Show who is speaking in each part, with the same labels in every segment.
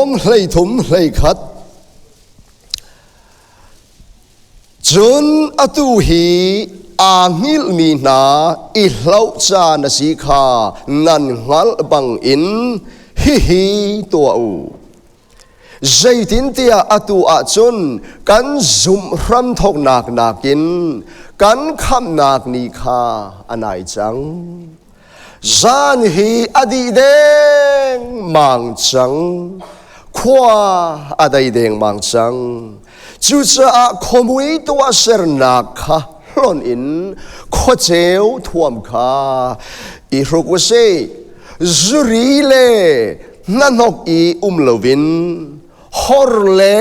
Speaker 1: Rom 13 21. Cun atu hi aa hngilhmi hna i hloh caan a si kha nan hngalh bangin hihi tuah u. Zeitintiah atu ahcun kan zumh hramthawknak nakin kan khamhnak ni kha a nai cang. Zan hi a dih dengmang cang. Khua a dei dengmang cang. Cucaah khuamui tuahsernak kha hlonh in khuaceu thuam kha i hruk u sih. Zuri le hnahnok i um loin hor le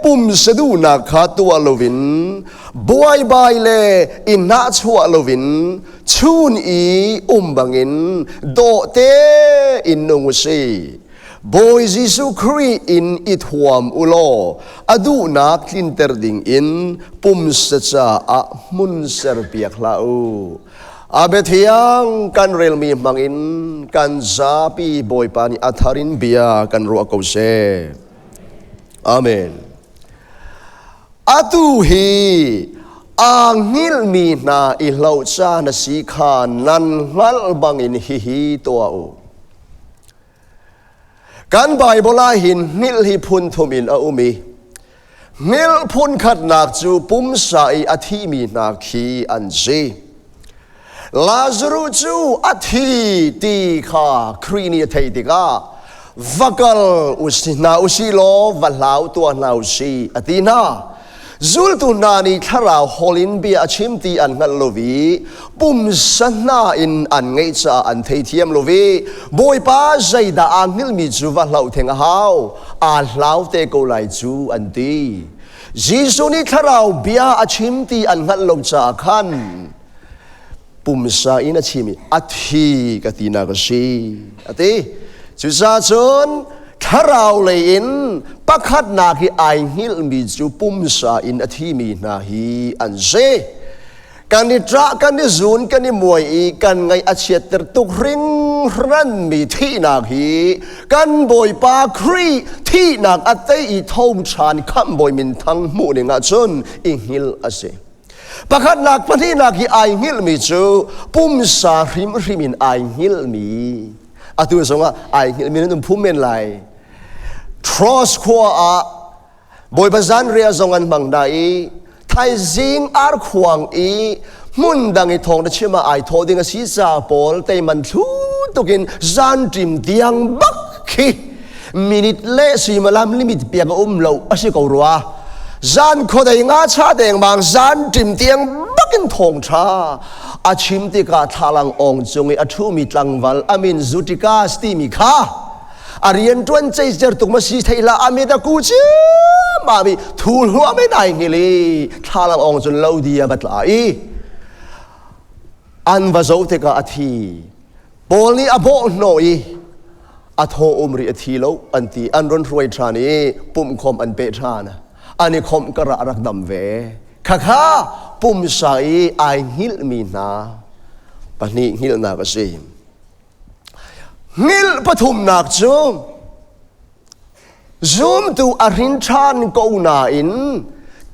Speaker 1: pumsa duhnak kha tuah loin buaibai le i hnahchuah loin chun i um bangin dawh tein nung u sih. Bawi Jesuh Khrih in i thuam u law a duhnak tlinter ding in pumsa caah hmun serpiak hlah u. A biathiang kan relmi hmangin kan zapi Bawipa nih a thar in bia kan ruah ko seh. Amen. Atu hi aa hngilhmi hna i hloh caan a si kha nan hngalh bangin hihi tuah u. Kan Baibal ah hin hngilh hi phun thum in a um i hngilh phun khatnak cu pumsa i a thimi hna khi an si. Lazarus cu a thi ti kha Khrih nih a theih tikah va kal usi hna usih law va hlau tuah hna usih a ti hna. Zultu hna nih thlarau hawl in bia a chim ti an hngalh lo i pumsa hna in an ngeih caah an theithiam lo i Bawipa zeidah aa hngilhmi cu va hlauh theng a hau, aa hlau te ko lai cu an ti. Jesuh nih thlarau bia a chim ti an hngalh lo caah khan pumsa in a chim i a thi ka tinak a si a ti. Cucaah cun thlarau lei in pakhatnak hi ai hngilhmi cu pumsa in a thimi hna hi an si. Kan i ṭah, kan i zun, kan i muai i kan ngaih a chiatter tuk hringhranmi thihnak hi kan Bawipa Khrih thihnak a tei i tho ṭhan khamhbawi minthang hmuh ning ahcun i hngilh a si. Pakhatnak pahnihnak hi ai hngilhmi cu pumsa hrimhrim in ai hngilhmi atu zongah ai hngilhmi nan um phum men lai. Troas khua ah Bawipa zanriah zong an hmang hna i thaizing arkhuang i hmun dang i thawng na chim ah ai thawh ding a si ca pawl teiman thlu tukin zanṭim tiang bak khi minute le suimilam limit piak a um lo a si ko rua zan khuadei nga cha dengmang zan ṭim tiang bakin thawng ṭha a chim tikah thlalang ong cung i a ṭhumi tlangval amin Zutikas timi kha a rian ṭuan ceicer tuk ma si thei hlah amit a ku ma mi thu hluah me nai ngili thlalang ong cun lo di a va tla i an va zo tikah a thi Paul nih a bawh hnawh i a thaw um rih a thi lo an ti an run hruai ṭhan i pumhkhawm an peh ṭhan an i khawmh karah a rak dam ve khakha pumsa i ai hngilhmi hna pahnih hngilhnak a si hngilh pathumnak cu zumtu a hrin ṭhan ko nain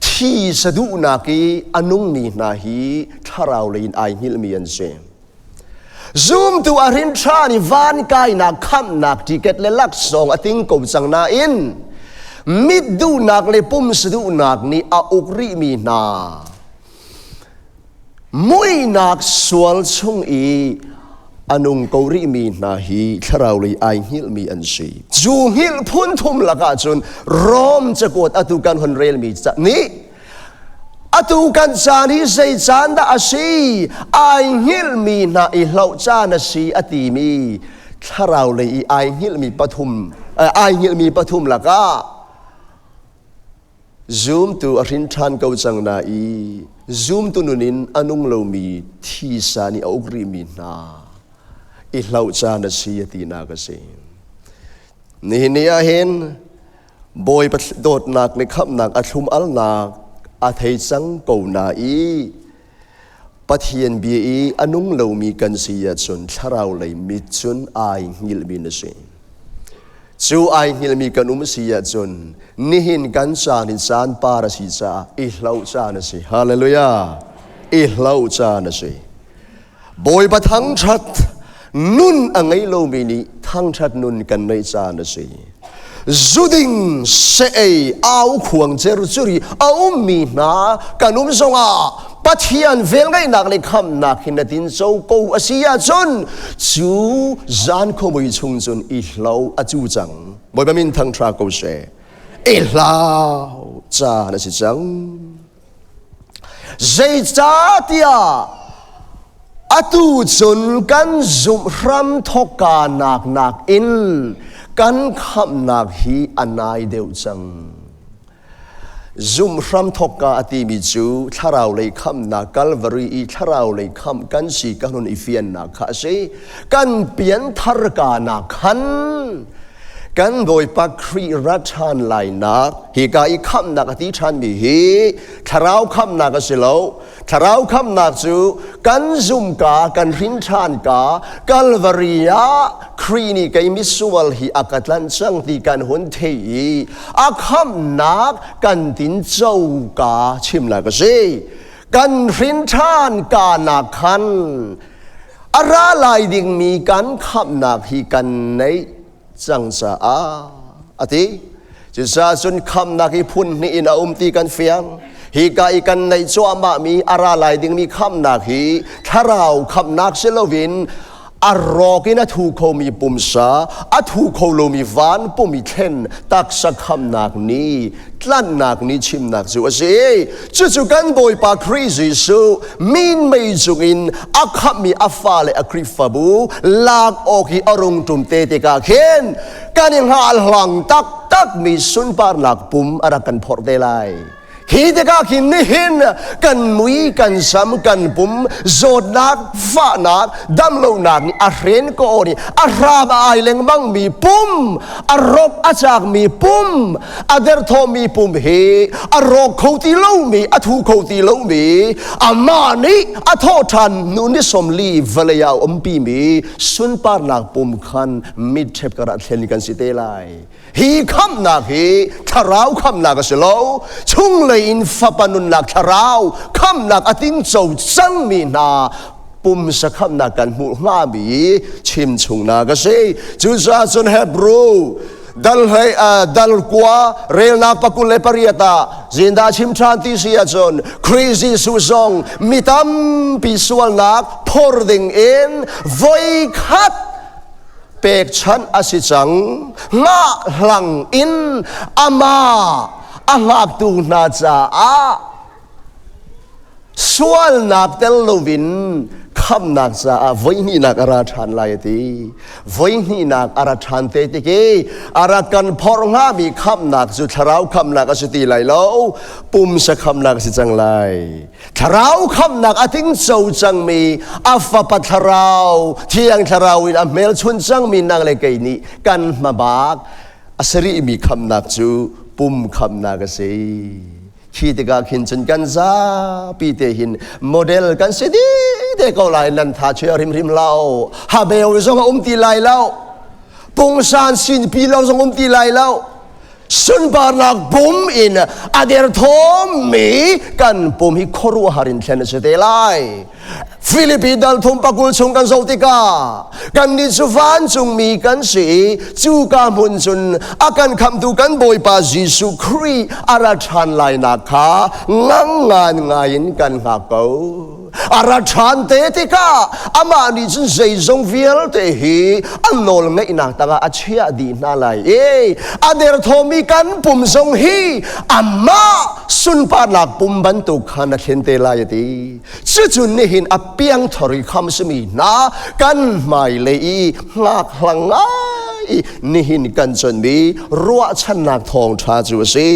Speaker 1: thi saduhnak i a nungmi hna hi thlarau lei in ai hngilhmi an si Zumtu a hrin ṭhan i van kainak khamhnak ticket le laksawng a ting ko cang nain mit duhnak le pumsa duhnak nih a uk rihmi hna muihnak sual chung i a nung ko rihmi hna hi thlarau lei ai hngilhmi an si. Cu hngilh phun thum lakah cun Rom cakuat atu kan hun relmi nih Atu kan caan hi zei caan dah a si? Ai hngilhmi hna i hloh caan a si a timi thlarau lei i ai hngilhmi pathum ai hngilhmi pathum lakah zumtu a hrin ṭhan ko cang na i zumtu nun in a nung lomi thisa nih a uk rihmi hna i hloh caan a si a tinak a si. Nihin ni ah hin Bawipa dawtnak le khamhnak a thlum alnak a thei cang ko na i Pathian bia i a nung lomi kan si ahcun thlarau lei mit cun ai hngilhmi na si. Cu ai hngilmi kan um si ahcun nihin kan caan hi caan par a si caah i hloh caan a si. Hallelujah. I hloh caan a si. Bawipa thangṭhat nun a ngei lomi nih thangṭhat nun kan neih caan a si. Zuding se ei au khuang cercur i a ummi hna kan um zongah Pathian velngeihnak le khamnak hin na tin co ko a si ahcun cu zan khuamui chung cun i hlo a cu cang. Bawipa min thangṭha ko seh. I hlau caan a si cang. Zeicahtiah atu cun kan zumh hram thawkka nak nakin kan khamhnak hi a nai deuh cang. Zumh hram thawkka a timi cu thlarau lei khamhnak Calvary i thlarau lei khamh kan si ka hun i fiannak kha a si. Kan pianthar ka nak khan kan Bawipa Khrih ra ṭhan lainak hika i khamhnak a ti ṭhanmi hi thlarau khamhnak a si lo. Thlarau khamhnak cu kan zumka kan hrin ṭhan ka Calvary ah Khrih nih kei misual hi a ka tlanh cang ti kan hun thei i a khamhnak kan tin co ka chimnak a si. Kan hrin ṭhan ka nak khan a ra lai dingmi kan khamhnak hi kan neih cang caah a ti. Cucaah cun khamhnak hi phun hnih in a um ti kan fiang. Hika i kan neih cuahmahmi a ra lai dingmi khamhnak hi thlarau khamhnak si loin a rawk in a thu khomi pumsa, a thu kho lomi van pum i thlen taksa khamnak ni, tlanhnak ni chimnak cu a si. Cucu kan Bawipa Khrih Jesuh minmei cungin a khamhmi a fale a Khrihfabu lak awk i a rung ṭum te tikah khin kan i hngahhlang taktakmi sunparnak pum a rak kan phorh te lai. Hi tikah khin nihin kan mui, kan sam, kan pum, zawtnak, fahnak, damlonak nih a hren ko nih a hram a ai lengmang mi pum, a rop a cak mi pum, a derthawm mi pum hi a rawk kho ti lomi, a thu kho ti lomi, amah nih a thawh ṭhan hnu ni 40 vawlei ah a umpi mi sunparnak pum khan mitṭhep karah thlen kan si te lai. Hi khamhnak hi thlarau khamhnak a si lo. Chunglei in fapa nunnak thlarau khamhnak a tingco cangmi hna pumsa khamhnak kan hmuh hngami chimchungnak a si. Cucaah cun Hebrew dal hlei dal kua relnak 28 ah zindah chim ṭhan ti si ahcun Khrih Jesuh zong mi tampi sualnak phor ding in voi khat pekchanh a si cang. Hngahhlang in amah a hngaktu hna caah sualnak tel loin khamhnak caah voihnihnak a ra ṭhan lai a ti. Voihnihnak a ra ṭhan te tik i a rak kan phorh hngami khamhnak cu thlarau khamhnak a si ti lai lo, pumsa khamhnak a si cang lai. Thlarau khamhnak a tingco cangmi a fapa thlarau, thiang thlarau in a hmelchun cangmi nang le kei nih kan hmabak a si rihmi khamhnak cu pum khamhnak a si. Khi tikah khin cun kan zapi te hin model kan si dih te ko lai nan tha chia hrimhrim lo. Habeu zong a um ti lai lo. Pungsan sinpi lo zong um ti lai lo. Sunparnak pum in a derthawmmi kan pum hi khuaruahhar in thlen a si te lai. Filipi dal thum 20 chung kan zoh tikah kannih cu vancungmi kan si i cuka hmun cun a kan khamhtu kan Bawipa Jesuh Khrih a ra ṭhan lainak kha ngang ngan ngai in kan hngak ko. A ra ṭhan te tikah amah nih cun zeizong vialte hi a nawl ngeihnak tangah a chiah dih hna lai i a derthawmi kan pum zong hi amah sunparnak pum bantuk khan a thlen te lai a ti. Cucu nihin a piangthar i kham simi hna kan hmailei i hngakhlang ngai nihin kan chonmi ruahchannak thawngṭha cu a si.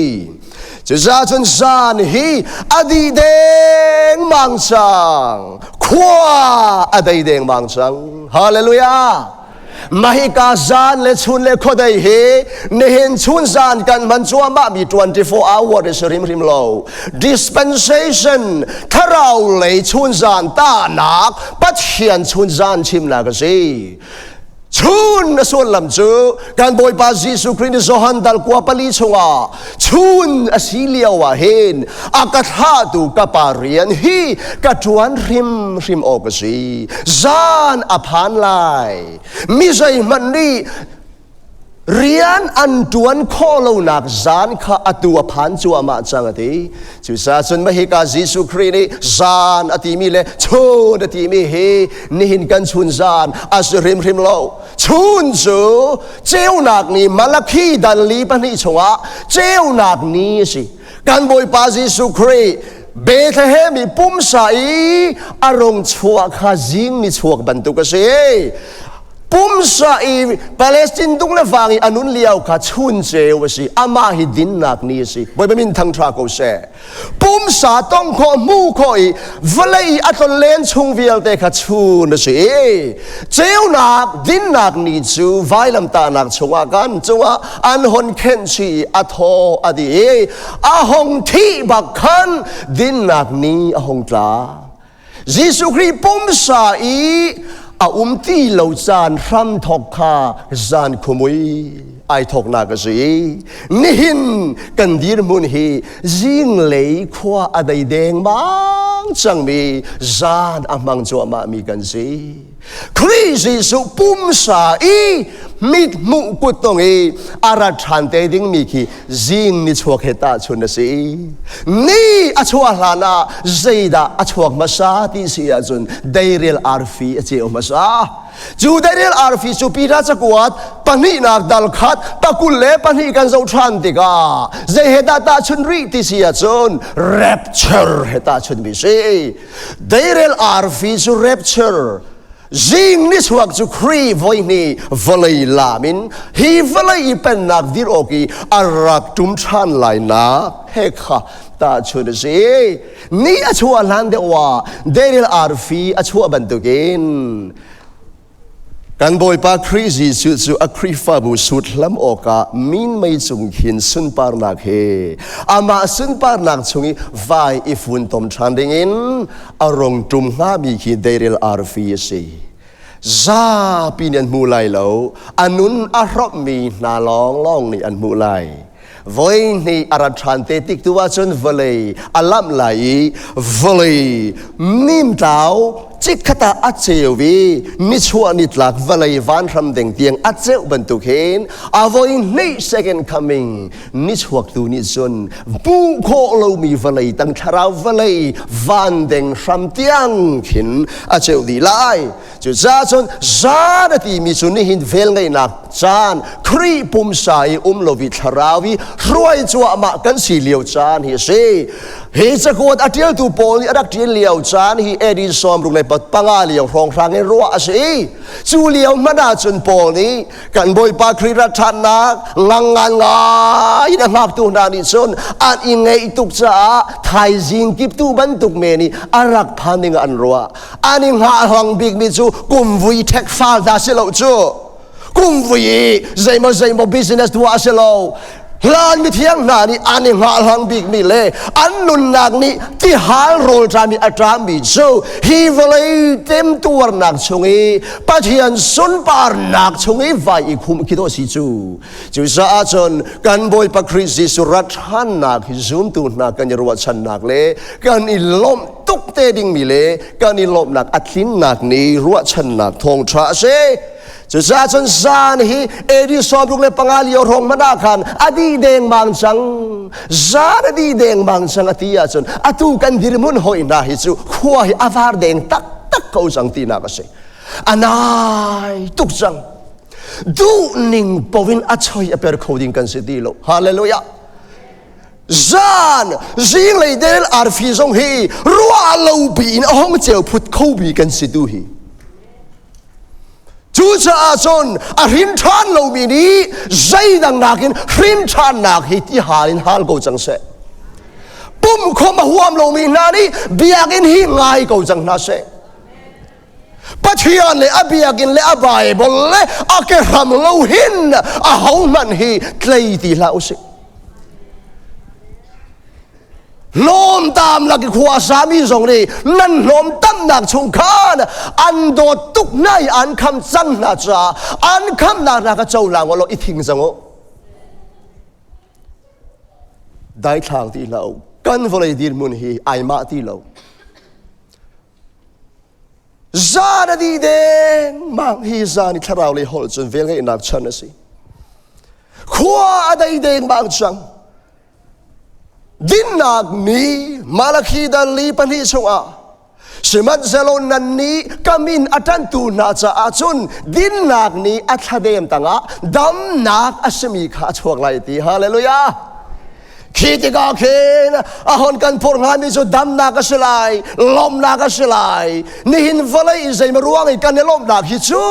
Speaker 1: Cucaah cun zan hi a dih dengmang cang. Khua a dei dengmang cang. Hallelujah! Mahika zan le chun le khuadei hi nihin chun zan kan hman cuahmah mi 24 hour is rimrim lo. Dispensation thlarau lei chun zan tahnak Pathian chun zan chimnak a si. Chun a sullam cu kan Bawipa Jesuh Khrih nih Johan dal kua pali chungah chun a si lio ah hin a ka thlahtu ka pa rian hi ka ṭuan hrimhrim awk a si. Zan a phan lai. Mi zeihmanh nih rian an ṭuan khawh lonak zan kha atu a phan cuahmah cang a ti. Cucaah cun mahika Jesuh Khrih nih zan a timi le chun a timi hi nihin kan chun zan a si hrimhrim lo. Chun cu ceunak ni Malakhi dal li pahnih chungah ceunak ni a si. Kan Bawipa Jesuh Khrih Bethlehem i pumsa i a rung chuah kha zing ni chuak bantuk a si. Pumsa i Palestine dung le vang i a nun lio kha chun ceu a si. Amah hi dinnak ni a si. Bawipa min thangṭha ko seh. Pumsa tong khawh hmu khawh i vawlei a tlonlen chung vialte kha chun a si. Ceunak dinnak ni cu vailamtahnak chungah kan cungah an hon khenh chih i a thaw a dih i a hong thih bak khan dinnak ni a hong tla. Jesuh Khrih pumsa i a um ti lo caan hram thawk kha zan khumui ai thawknak a si. Nihin kan dirhmun hi zinglei khua a dei dengmang cangmi zan a hmang cuahmah mi kan si. Khrih Jesuh pumsa i mithmuh kuttong i a rat ṭhan te dingmi khi zing ni chuak he tahchun a si. Ni a chuah hlan ah zeidah a chuak hmasa ti si ahcun deirel arfi a ceu hmasa. Cu deirel arfi cu Peter cakuat pahnihnak dal khat pakul le pahnih kan zoh ṭhan tikah zei he dah tahchun rih ti si ahcun rapture he tahchun mi si. Deirel arfi cu rapture zing ni chuak cu Khrih voi hnih vawlei lam in hi vawlei i pennak dir awk i a rak ṭum ṭhan lainak he kha tahchunh a si. Ni a chuah hlan deuh ah deirel arfi a chuah bantukin Kan Bawipa Khrih Jesuh cu a Khrihfabu sut hlam awkah minmei cung khin sunparnak he amah sunparnak chung i vai i funtom ṭhan dingin a rung ṭum hngami khi deirel arfi a si. Zapi nih an hmu lai lo, a nun a hrawmmi hna lawnglawng nih an hmuh lai. Voi hnih a rat ṭhan te tik tu ahcun vawlei a lamh lai i vawlei nimtlau chikkhat ah a ceu i nichuah nitlak vawlei vanhram ding tiang a ceuh bantuk hin a voi hnih second coming nichuaktu nih cun hmuh khawh lomi vawlei tang thlarau vawlei van deng hram tiang khin a ceuh dih lai. Cucaah cun zan a timi cu nihin velngeihnak caan Khrih pumsa i um lo i thlarau i hruai cuahmah kan si lio caan hi a si. Hi cakuat a ṭialtu Paul nih a rak ṭial lio caan hi AD 65 lio hrawnghrang in ruah a si. Cu lio hmanh ahcun Paul nih kan Bawipa Khrih rat ṭhannak ngangngan ngai in a hngaktu hna nih cun an i ngeih tuk caah thaizing kiptu bantuk men i a rak phan ding ah an ruah. An i hngahhlang bikmi cu kumvui ṭhek fal hna si lo cu. Kumvui i zeimaw zeimaw business tuah a si lo. Hlan mithiang hna nih an i hngahhlang bikmi le an nunnak nih tihal rawlṭam i a ṭammi cu hi vawlei temtuarnak chung i Pathian sunparnak chung i vai i khumh khi dawh a si cu. Cucaah cun kan Bawipa Khrih Jesuh rat ṭhannak hi zumtu hna kan i ruahchannak le kan i lawmh tuk te dingmi le kan i lawmhnak a tlinnak ni ruahchannak thawngṭha a si. Cucaah cun zan hi AD 65 lio hrawng hmanh ah khan a dih dengmang cang. Zan a dih dengmang cang a ti ahcun atu kan dirhmun hoi hna hi cu khua hi a var deng taktak ko cang tinak a si. A nai tuk cang. Duhning paoh in a choi a per kho ding kan si ti lo. Hallelujah. Zan zinglei del arfi zong hi ruah lo piin a hong ceu phut kho bi kan si tu hi. Cucaah cun a hrin ṭhan lomi nih zeidang nakin hrin ṭhannak hi ti hal in hal ko cang seh. Pum khom a huam lomi hna nih biakinn hi ngai ko cang hna seh. Pathian le a biakinn le a Bible le a ke hram lo hin a hohmanh hi tlei ti hlah usih. Hlawmtam lak i khua sami zong nih nan hlawmtamnak chung khan an dawt tuk hna i an kham cang hna caah an khamnak hna kha cohlang u law i thing cang u. Daithlang ti hlah u. Kan vawlei dirhmun hi ai mah ti lo. Zan a dih dengmang hi zan i thlarau lei holh cun velngeihnak chan a si. Khua a dei dengmang cang. Dinnak ni Malakhi dal li pahnih chungah sihmanhsehlaw nannih ka min a ṭanhtu hna caah cun dinnak nih a thladem tangah damnak a simi kha a chuak lai ti. Hallelujah! Khi tikah khin a hon kan phurh hngami cu damnak a si lai, lawmhnak a si lai. Nihin vawlei i zeimaw ruang i kan i lawmhnak hi cu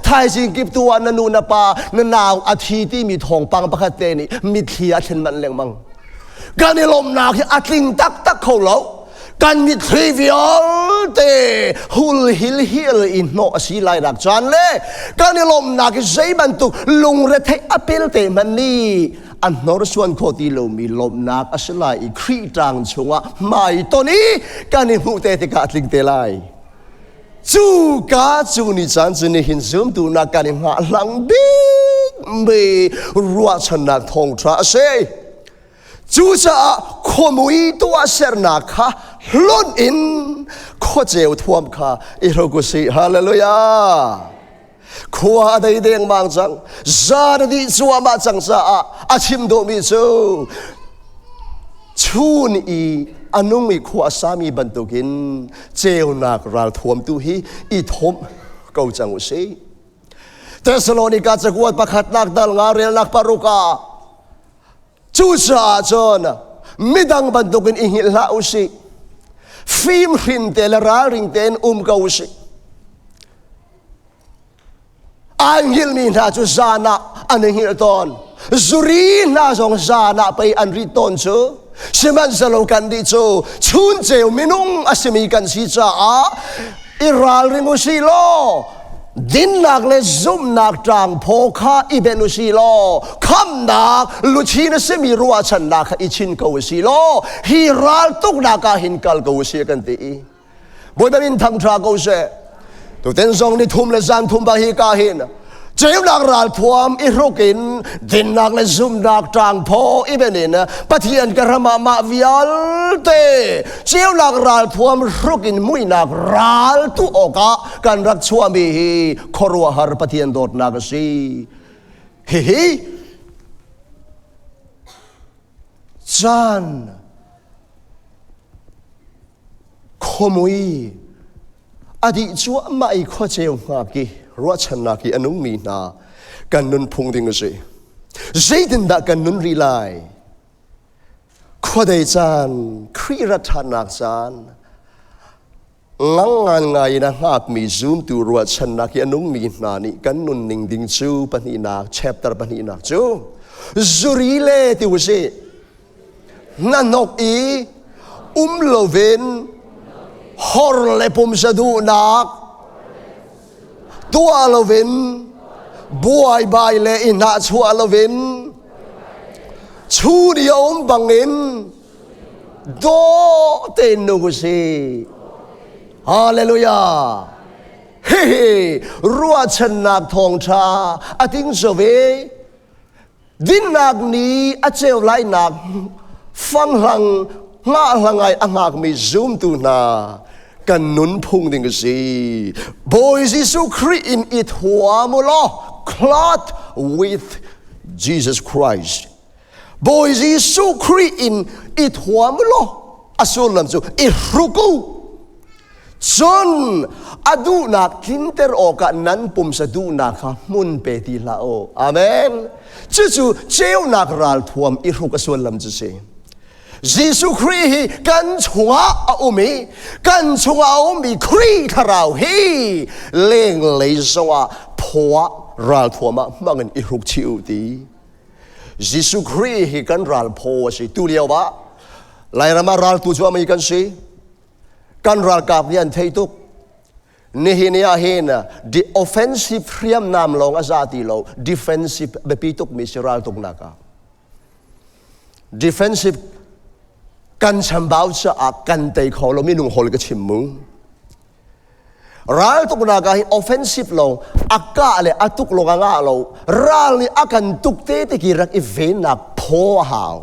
Speaker 1: thaizing kip tu ah na nu na pa na nau a thi timi thawngpang pakhat te nih mitthli a thlen manh lengmang. Kan i lawmhnak hi a tling taktak kho lo. Kan mitthli vialte hul hil hil i hnawh a si lai nak caan le kan i lawmhnak hi zei bantuk lungretheih a pelte hmanh nih a hnorsuan khawh ti lomi lawmhnak a si lai i Khrih ṭang chungah hmai ton i kan i hmuh te tikah a tling te lai. Cu ka cu ni caan cu nihin zumtu nak kan i hngahhlang bikmi ruahchannak thawngṭha a si. Cucaah khuamui tuahsernak kha hlonh in khuaceu thuam kha i hruk u sih. Hallelujah! Khua a dei dengmang cang. Zan a dih cuahmah cang caah a chim duhmi cu chun i a nung i khua a sami bantukin ceunak ralthuamtu hi i thawmh ko cang u sih. Thessalonika cakuat pakhatnak dal nga relnak paruk ah cucaah cun midang bantukin i hngilh hlah u sih. Fimhrin te le ralring tein um ko u sih. Ai hngilhmi hna cu zan ah an i hngilh tawn. Zuri hna zong zan ah pei an rit tawn cu. Sihmanhsehlaw kannih cu chun ceu minung a simi kan si caah i ralring u si law dinnak le zumhnak ṭangphaw kha i benh u si law khamnak luchin a simi ruahchannak kha i chin ko u si law hi raltuknak ah hin kal ko u si kan ti i Bawipa min thangṭha ko seh. Tuten zong ni thum le zan thum ba hi ka hin ceunak ralthuam i hruk in dinnak le zumnak ṭangphaw i ben in Pathian ka ram ah mah vialte ceunak ralthuam hruk in muihnak ral tu awkah kan rak chuahmi hi khuaruahhar Pathian dawtnak a si. Hihi caan Khuamui a dih cuahmah i khuaceu hngak i ruahchannak i a nungmi hna kan nunphung ding a si. Zeitindah kan nun rih lai? Khuadei caan, Khrih rat ṭhannak caan, ngangngan ngai in a hngakmi zumtu ruahchannak i a nungmi hna nih kan nunning ding cu pahnihnak, chapter pahnihnak cu zuri le ti usih hnahnok i um loin hor le pumsa duhnak tuah loin buaibai le i hnahchuah loin chun i a um bangin dawh tein nung u sih. Hallelujah! Hihi ruahchannak thawngṭha a ting zo ve. Dinnak ni a ceu lainak fanghlang hngahhlang ai a hngakmi zumtu hna kan nunphung ding a si. Bawi Jesuh Khrih in i thuam u law clothed with Jesus Christ. Bawi Jesuh Khrih in i thuam u law a sullam cu i hruk u. Cun a duhnak tlinter awkah nan pumsa duhnak kha hmun pe ti hlah u. Amen. Cucu ceunak ralthuam i hruk a sullam cu si. Jesuh Khrih hi kan chungah a um i kan chungah a ummi Khrih thlarau hi lenglei zongah phaw ralthuam ah hmangin i hruk chih u ti. Jesuh Khrih hi kan ralphaw a si. Tu lio ah Lairam ah raltu cu ami kan si. Kan ralkap nih an thei tuk. Nihin ah hin the offensive hriamnam lawng a za ti lo, defensive biapi tukmi si raltuknak ah. Defensive Kan chambau caah kan tei kho lo minung hawl ka chim mu. Ral tuknak ah hin offensive lo a kah le a tuk lawng a ngah lo. Ral nih a kan tuk te te ki rak i vennak phaw a hau.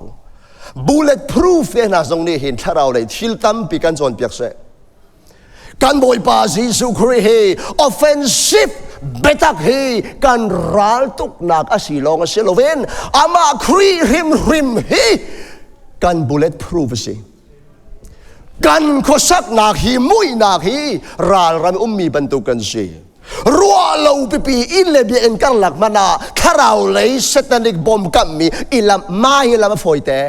Speaker 1: Bullet proof te hna zong nih hin thlarau lei thil tampi kan cawnpiak seh. Kan Bawipa Jesuh Khrih hi offensive biatak hi kan ral tuknak a si lawng a si loin amah Khrih hrimhrim hi kan bullet proof a si. Kan khuasaknak hi muihnak hi ralram ummi bantuk kan si. Ruah lo pipi inn le biakinn karlak hmanh ah thlarau lei satanic bomb kamhmi i lam ma hi lam a fawi te.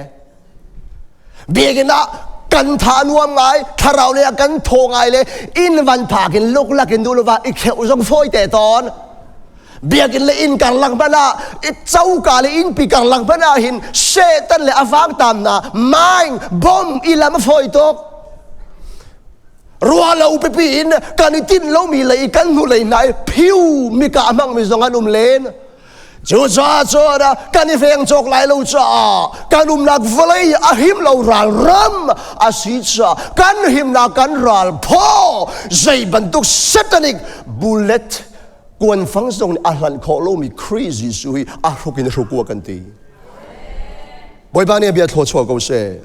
Speaker 1: Biakinn ah kan tha nuam ngai, thlarau lei ah kan thaw ngai le inn van phak in luklak in duh lova i kheuh zong fawi te tawn. Biakinn le inn karlak hmanh ah coka le innpi karlak hmanh ah hin Satan le a vangtam hna mine bomb i lam a fawi tuk. Ruah lo pipi in kan i tinh lomi lei kan hnu lei hna i phiu mika a hmangmi zong an um len. Cucaah cun kan i veng cawk lai lo caah kan umnak vawlei a him lo ral ram a si caah kan himnak kan ral phaw zei bantuk satanic bullet kuanfang zong nih a hlanh khawh lomi Khrih Jesuh hi a hruk in a hruk kan ti. Bawipa nih a bia thlawchuah ko seh.